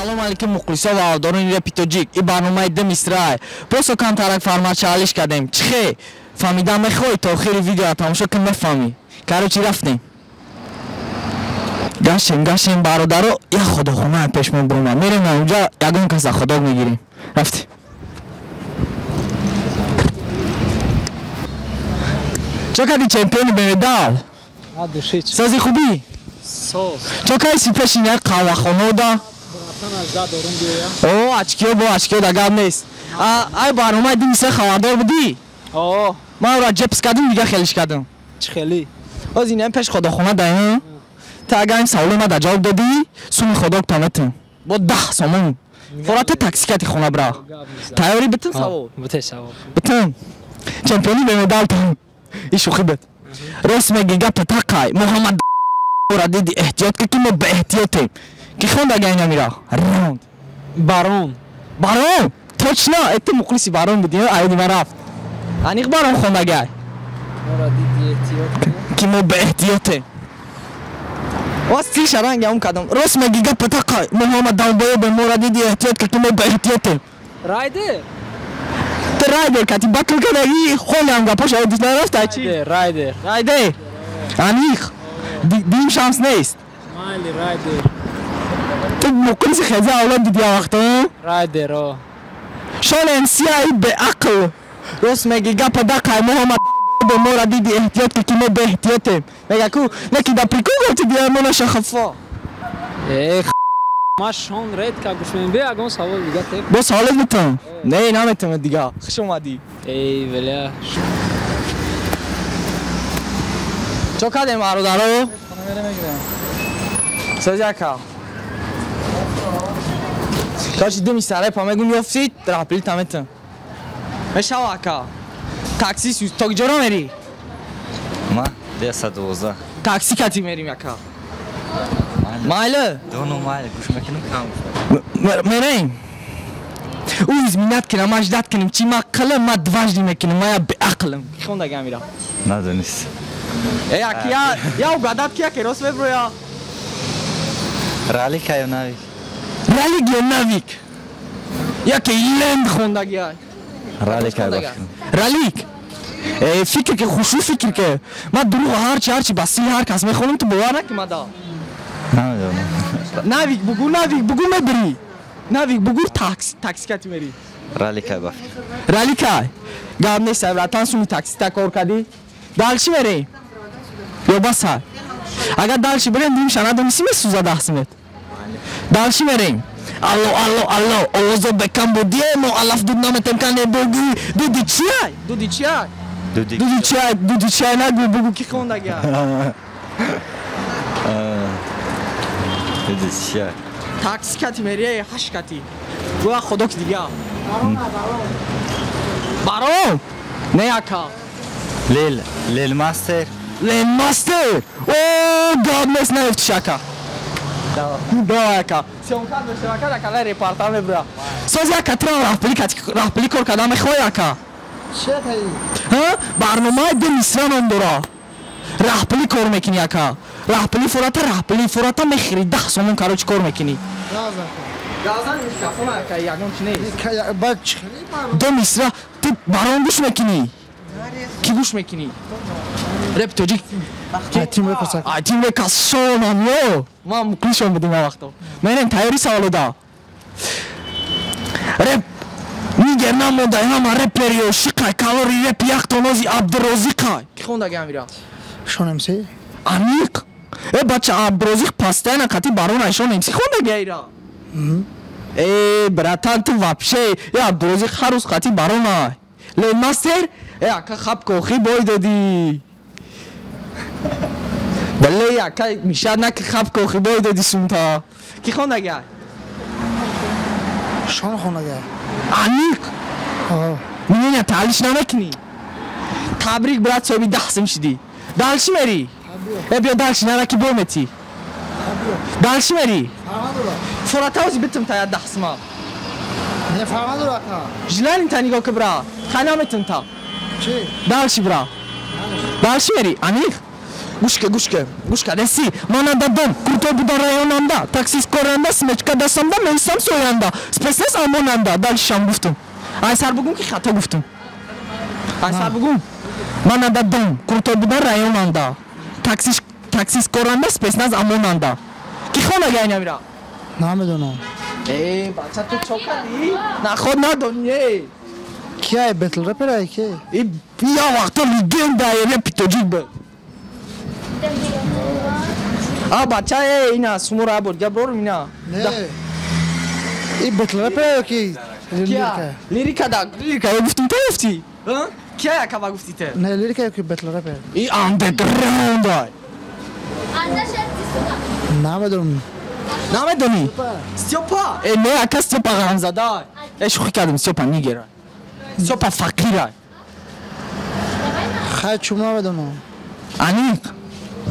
Ассалому алайкум мухлисо ва ҳаводорони репи тоҷик. Ин барномаи ду мисрай. Босо камтарак фармачаалиш кардем. Чӣ хе? Фаҳмида мехоҳӣ то охири видеоро тамошо кун мефаҳмӣ. Короче рафтем. Гаштем, гаштем бародаро, як ходохона пеш мо биромад. Мерем онҷа ягон каса ходок мегирем. Рафтем. Чо кардӣ чемпиони бемедал? Сози хубӣ? Соз. Чо кардӣ пеши як қаҳвахоно да? О, очкиё бо очкиё да гап нест. Ай барномаи ду мисра хабардор будӣ? О. Ман ӯро ҷепс кардум, дига хелиш кардум. Чӣ хелӣ? Оз инам пеш ходохона даем. Та агар ин саволи ма да ҷавоб додӣ, суми ходок та метам. Бо 10 сомон. Фората такси кати хона бра. Тайёрӣ битин савол? Бите савол. Битин. Чемпиони бемедал тан. Ин шӯхӣ буд. Рост мегӣ гапа тақай. Муҳаммад ра диди эҳтиёт ки мо беэҳтиётем. Ки хонда га инамира? Раунд. Барон. Барон? Точно, это мухлиси барон будӣ, айди ма рафт. Аниқ барон хондагай. Мора диди эҳтиёт ки мо беэҳтиётем. Вас ти шаранг ям кадам. Рост мегӣ гапа тақай. Муҳаммад долбоёбе мора диди эҳтиёт ки мо беэҳтиётем. Райдер? Ту райдер кати батл кадаги холиам гапош айди нарафта чи? Райдер. Райдер. Аниқ. Дим шанс нест. Майли райдер. Ту мухлиси хеза авлод диди вақто? Райдер, о. Шон МС ай беақл. Рост мегӣ гапа дақай Муҳаммад бо мора диди эҳтиёт ки мо беэҳтиётем. Мега ку неки да прикол гуфти дия мо наша хафа. Э, ма шон редка гӯш мекунем. Бе ягон савол дига те. Бо саволет битам. Не, наметам дига. Хуш омадӣ. Эй, веля. Чо кардем бародаро? Сози ака. Короче, ду мисра репа мегум ёфтид, раҳпили таметам. Мешава ака. Такси то куҷоро мерӣ? Ма 212. Такси кати мерим ака. Майле? Дону майле, гӯш мекунем кам. Мерем. Ӯ изминат кунам, ма ждат кунем, чи ма қилам, ма дважди мекунем, ма я беақлам. Ки хондага мира? Надонист. Э, аки я угадат ки яке рост меброя. Ралика ё навик? Ралик ё навик? Яке ленд хондагия. Ралика бахшам. Ралик? Э, фикр ки хушу фикр ки. Ма дурӯғ ҳарчи ба сили ҳар кас мехонам, ту бовар накӣ мада. Намедонам. Навик бугу, навик бугу мебирӣ. Навик бугу такси, такси кати мерӣ. Ралика бахшам. Ралика? Гап нест, братан, суми такси та кор кардӣ. Дальше мерем. Ё баса. Агар дальше бирем, димша надонисӣ месӯзад ахсимет. Дальше мерем. Алло, алло, алло, овозо бекам будие, мо алаф дуд наметем кане буги. Дуди чиай? Дуди чиай? Дуди чиай, дуди чиай нагу бугу ки хондага. Дуди чиай? Такси кати мерие, ҳаш кати. Гуя худо ки дига. Барон, барон. Не ака. Лел, лел мастер. Лел мастер. О, гап нест наёфтиш ака. Давай ака. Съёмка дошта ака, дар канали репортаж мебура. Сози ака, ту раҳпулӣ кор кардан мехоҳӣ ака? Ҳа? Барномаи ду мисра ном дора. Раҳпулӣ кор мекунӣ ака. Раҳпулӣ фурата, раҳпулӣ фурата мехӯрӣ 10 сомон короче кор мекунӣ. Газан микрофон ака, ягон чи нест. Ду мисра ту барон гӯш мекунӣ? Кӣ гӯш мекунӣ? Реп тоҷик. Тим рекас шонам ё. Ман мухлисшон будем он вақто. Мерем тайёри саволода. Реп нигер намондай ҳама репери ошиқай, калори реп яхтонози Абдурозиқай. Ки хондага амира? Шон МС. Аниқ. Э бача Абдурозиқ постоянно қати барон ай Шон МС хондага ира. Э братан ту вообще э Абдурозиқ ҳар рӯз қати барон ай. Лен мастер? Э ака хаб кохи бой додӣ. Бале ака мешад наки хаб кохи бой додӣ сумта. Ки хондага? Шон хондага. Аниқ. Миня таълиш намекунӣ. Табрик брат, соҳиби 10 сум шидӣ. Дальше мерӣ? Э биё дальше нараки бой метӣ. Дальше мерӣ? Форатавзи битум та я 10 сума. Не фарма дора ака. Желание та нигоҳ ки бра. Хай наметум та. Чӣ? Дальше бра. Дальше мерӣ? Аниқ. Гӯшка, гӯшка, гӯшка, деси. Мана дадом, крутой буда районанда, таксист коранда, смечка дастамда, меистам соянда. Спецназ амонанда. Дальше гуфтум. Ай сар бугум ки хато гуфтум. Ай сар бугум. Мана дадом, крутой буда районанда. Таксист коранда, спецназ амонанда. Ки хона гай намира? Намедонам. Э, бача ту чо кардӣ? Наход надонӣ, э. Кия батл рэпер ай ки? И я вақто легенда рэпи тоҷик буд. А бача э ина сумура абор габрор ина. Не. И батл рэпер ки? Лирика. Лирика да, лирика я гуфтум ту гуфтӣ? Кия якава гуфтӣ те? Не, лирика ки батл рэпер. И андерграунд ай. Намедонам. Намедонӣ? Стёпа. Э не, ака Стёпа ғамзада. Э шӯхӣ кардам, Стёпа нигера. Стёпа фақира. Хай чум намедонам. Аниқ.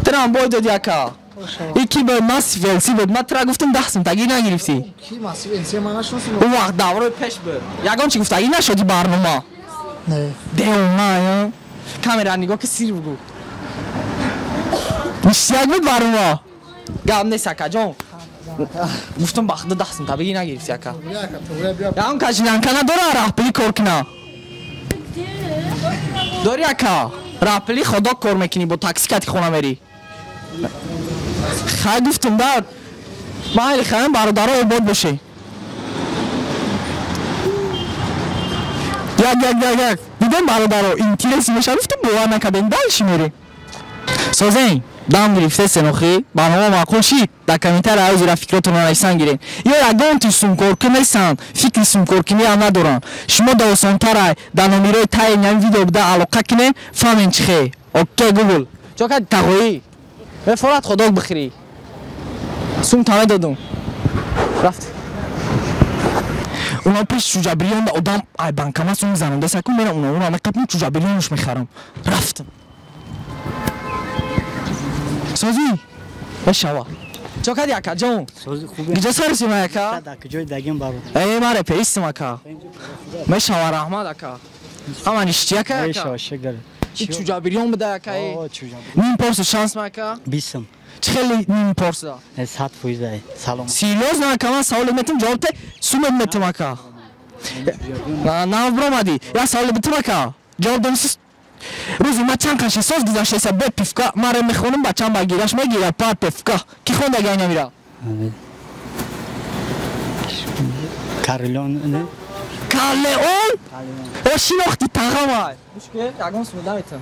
Трам бой додӣ ака. Ики ба Массив ЛС буд. Ман тра гуфтам 10 сум таги нагирифтӣ. Ки Массив ЛС ман нашносам. Он вақт даврои пеш буд. Ягон чӣ гуфтагӣ нашудӣ барнома? Не. Девона, я. Камера нигоҳ ки сир бугу. Ништяк буд барнома. Гап нест акаҷон. Гуфтам ба худо 10 сум табигӣ нагирифтӣ ака. Ягон кашинанка надора раҳпулӣ кор куна. Дори ака? Раҳпулӣ худо кор мекунӣ бо такси кати хона мерӣ. Хай гуфтам да майли хаем бародаро обод боше. Як як як як. Дидем бародаро интерес меша гуфтам бовар накардем дальше мерем. Созен дам гирифте сенохи барнома маъқул шид. Дар комментария ҳозира фикротонро нависан гирем. Ё ягон ти сумкоркӣ нестанд, фикри сумкоркунӣ ҳам надоранд. Шумо да осонтарай дар номерои таи ин видео буда алоқа кунем, фаҳмем чӣ хе. Окей Гугл. Чо кади тағоӣ? Мефорад худок бихӯрӣ. Сум таме додум. Рафт. Уна пеш чуҷабирён да одам ай банкама сум занонда сакун мерам уна уна меқапм чуҷабирёнш мехарам. Рафтам. Созӣ? Бешава. Чо кади акаҷон? Сози хубе. Куҷо сарсим ака? Да куҷои дагим бародар. Э ман реперистам ака. Мешава раҳмат ака. Ҳама ништяк ака. Мешава шукр. И чуҷабирён буда ака. О чуҷабирён. Ним порса шанс ма ака? 20. Чӣ хеле ним порса? 100% салом. Серьёзно ака, ман саволе метам ҷавоб те, сумет метам ака. На бромадӣ. Я саволе битам ака. Ҷавоб донисти. Рӯзи ма чанд қаши соз гузаштеса бе пивка, ман ре мехонам бачам ба гираш мегира па пивка. Ки хондаги ай намира? Карлеон не? Карлеон? О шинохти тағамай. Гӯш ке, ягон сумуда метам.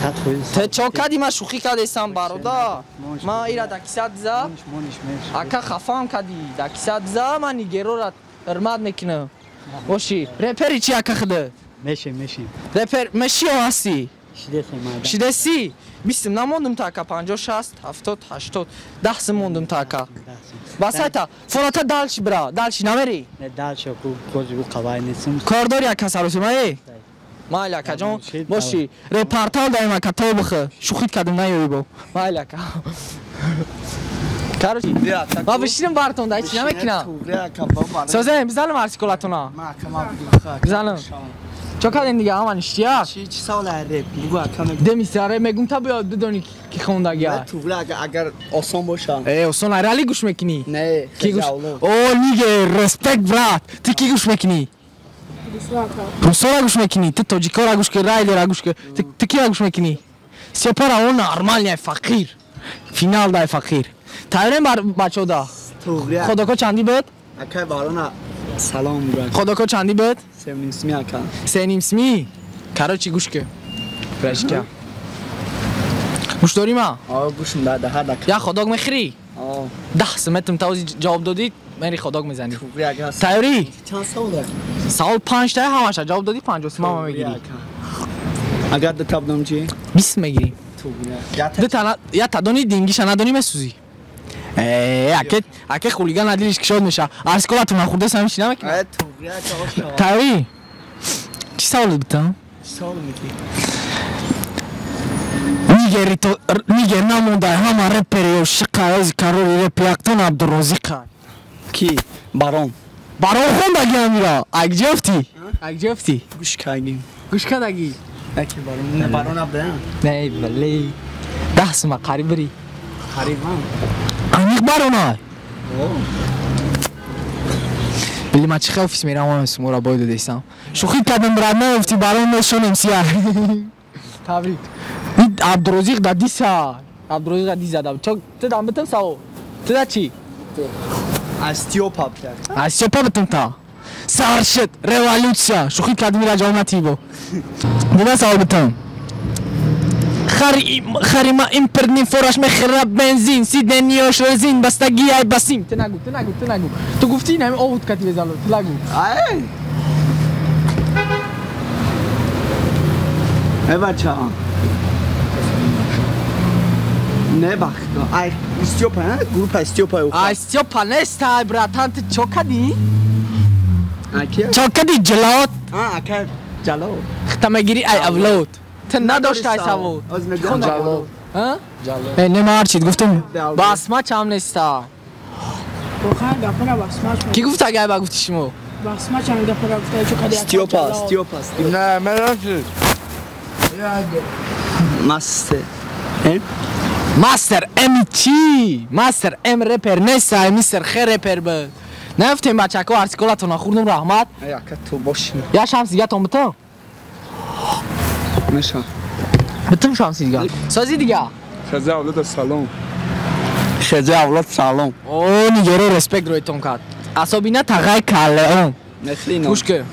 100%. Те чо кади ма шӯхӣ кадесам бародар. Ма ира да кисат за. Ака хафам кади. Да кисат за ма нигерора ҳурмат мекунам. Боши. Репери чи ака худа? Мешем, мешем. Репер меши ё ҳастӣ? Шидесем майдан. Шидеси? 20 намондум та ака 50, 60, 70, 80, 10 сум мондум та ака. Басайта, фората дальше бра, дальше намери? Не дальше ку кози ку қавай несим. Кор дори ака саросима э? Майли ака ҷон, боши. Репортал даем ака то бихы. Шӯхит кардем наёи бо. Майли ака. Короче, ма бишинем бартон да ҳеч намекунам. Созем, бизанам арсиколатона. Бизанам. Чо кардем дига ҳама ништяк? Чи савол реп? Бугу ака мегӯ. Демисра реп мегум та биё бидонӣ ки хондаги ай. Туғри агар осон боша. Э, осон ай рали гӯш мекунӣ? Не, ки гӯш? О, ниге, респект брат. Ту ки гӯш мекунӣ? Русора гӯш мекунӣ? Ту тоҷикора гӯш кун, райлера гӯш кун. Ту кира гӯш мекунӣ? Стёпара он нормальный фақир. Финал дай фақир. Тайёрем бар бачаҳо да? Туғри. Ходоко чандӣ буд? Акай барона салом брат. Ходоко чандӣ буд? Сеним сми ака. Сеним сми? Короче, гӯш кун. Брашка. Гӯш дорӣ ма? О, гӯшм да да ҳар Я ходок мехӯрӣ? О. 10 сметм тавзи ҷавоб додӣ, мери ходок мезанӣ. Туғри ака. Тайёрӣ? Чанд савол ака? Савол 5 та ҳамаша ҷавоб додӣ 50 сум ҳама мегирӣ. Агар ду та бидам чӣ? 20 мегирӣ. Туғри. Ду та я та донӣ дингиша надонӣ месӯзӣ. Э, аке, аке хулиган надилиш кишод меша. Арсколату нахӯрда сам чи намекунӣ? Э, туғри ака оша. Тайёрӣ? Чӣ савол битам? Чӣ савол метӣ? Нигери то нигер намондай ҳама репери ошиқа ози карори реп яктон Абдурозиқа. Ки? Барон. Барон хондаги амира. Акҷофтӣ? Акҷофтӣ? Гӯш кардем. Гӯш кардагӣ? Яки барон. Не барон абда? Не, бале. 10 сума қариб бирӣ. Қариб ҳам. Аниқ баронай. Били ма чӣ хел офис меравам сумора бой додесам. Шӯхӣ кардам брат, наёфтӣ барон мешонем сия. Табрик. Абдурозиқ да диса. Абдурозиқ да ди задам. Чо ту дам битам савол. Ту да чӣ? Аз Стёпа битам. Аз Стёпа битам та. Сар шуд революция. Шӯхӣ кардем ира ҷавоб натибо. Дина савол битам. Харима имперни фораш мехӯрад бензин, сидениёш резин, бастагӣ ай басим. Ту нагу, ту нагу, ту нагу. Ту гуфтӣ ин ҳами овуд кати безало, ту нагу. Ай! Эй бача. Не бахто. Ай, Стёпа, а? Группа Стёпа. Ай, Стёпа нест, ай, братан, ту чо кадӣ? Ай, ки? Чо кадӣ, ҷалот? А, ака, ҷалот. Хта мегирӣ, ай, авлод. Ту надошт ай савол. Оз мегӯям ҷалот. А? Не, ма ҳарчид гуфтам. Басма чам неста. Воқеан гапара басма. Ки гуфт агай ба гуфти шумо? Басма чам гапара гуфта чо кадӣ. Стёпа, Стёпа. Не, ман Мастер. Мастер М чӣ? Мастер М репер нест, ай мистер Х репер буд. Наёфтем бачако, артиколатона хӯрдум, раҳмат. Ай ака ту боши. Я шамс дигатон битам? Мешам. Битам шамси дига. Сози дига. Хаза авлод салом. Хаза авлод салом. О, нигеро респект ройтон кард. Асобина тағай калеон. Неслино. Гӯш кун.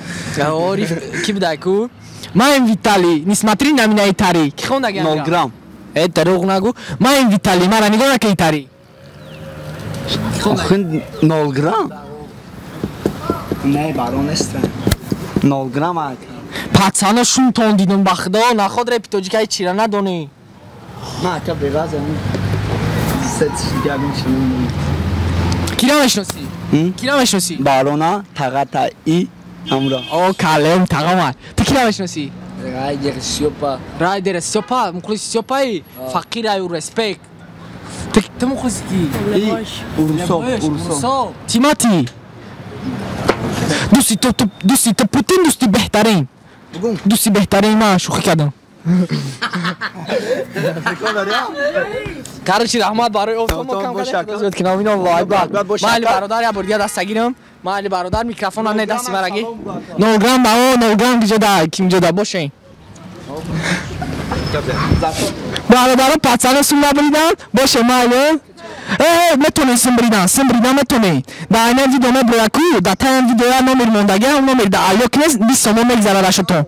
Ориф ки будай ку? Ман Витали, не смотри на меня итари. Ки хонда 0 грамм. Э, дурӯғ нагӯ. Ман Витали, мара нигоҳ накун итари. Охин 0 грамм? Не, барон нест. 0 грамм ака. Пацано шунтон дидум ба худо, наход репи тоҷикаи чира надонӣ. Ма ака беваза. Сет дигар мешавам. Кира мешносӣ? Кира мешносӣ? Барона тағата и амра. О, калем тағама. Ту кира мешносӣ? Райдер Стёпа. Райдер Стёпа, мухлиси Стёпаи? Фақираю респект. Ту мухлиси ки? Урусов, Урусов. Тимати. Дӯсти ту, дӯсти ту Путин, дӯсти беҳтарин. Дӯсти беҳтарин ман шӯхӣ кардам. Короче, раҳмат барои офтоб мо кам кардем. Ки номин Аллоҳ акбар. Майли бародар, я бор дигар даста гирам. Майли бародар, микрофонам не дасти мараги. 0 грамм ба о 0 грамм гиҷода, кимҷода бошен. Бародаро пацано сум набридан, боше майли. Э, метонен сум бридан, сум бридан метонен. Да айнан видео меброя ку, да таям видео я номер мондаги, ҳам номер да алё кнес 20 сомон мегзара рашотон.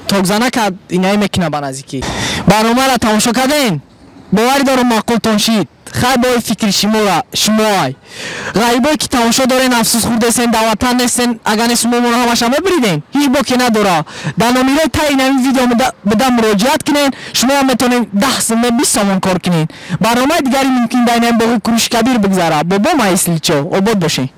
Токзанака инаи мекина ба наздикӣ. Барномаро тамошо кардем? Боварӣ дорам маъқултон шид. Хай бои фикри шуморо шумоай. Ғарибое ки тамошо дорен, афсӯс хӯрдесен, дар ватан нестен, агар не шумо моро ҳамаша мебириден, ҳеҷ боке надора. Дар номерҳои таи ин видео буда муроҷиат кунен, шумо метавонед 10 сомон, 20 сомон кор кунен. Барномаи дигари мумкин дар ин боғи Куруши Кабир бигзара. Бобо ма исличо, обод бошен.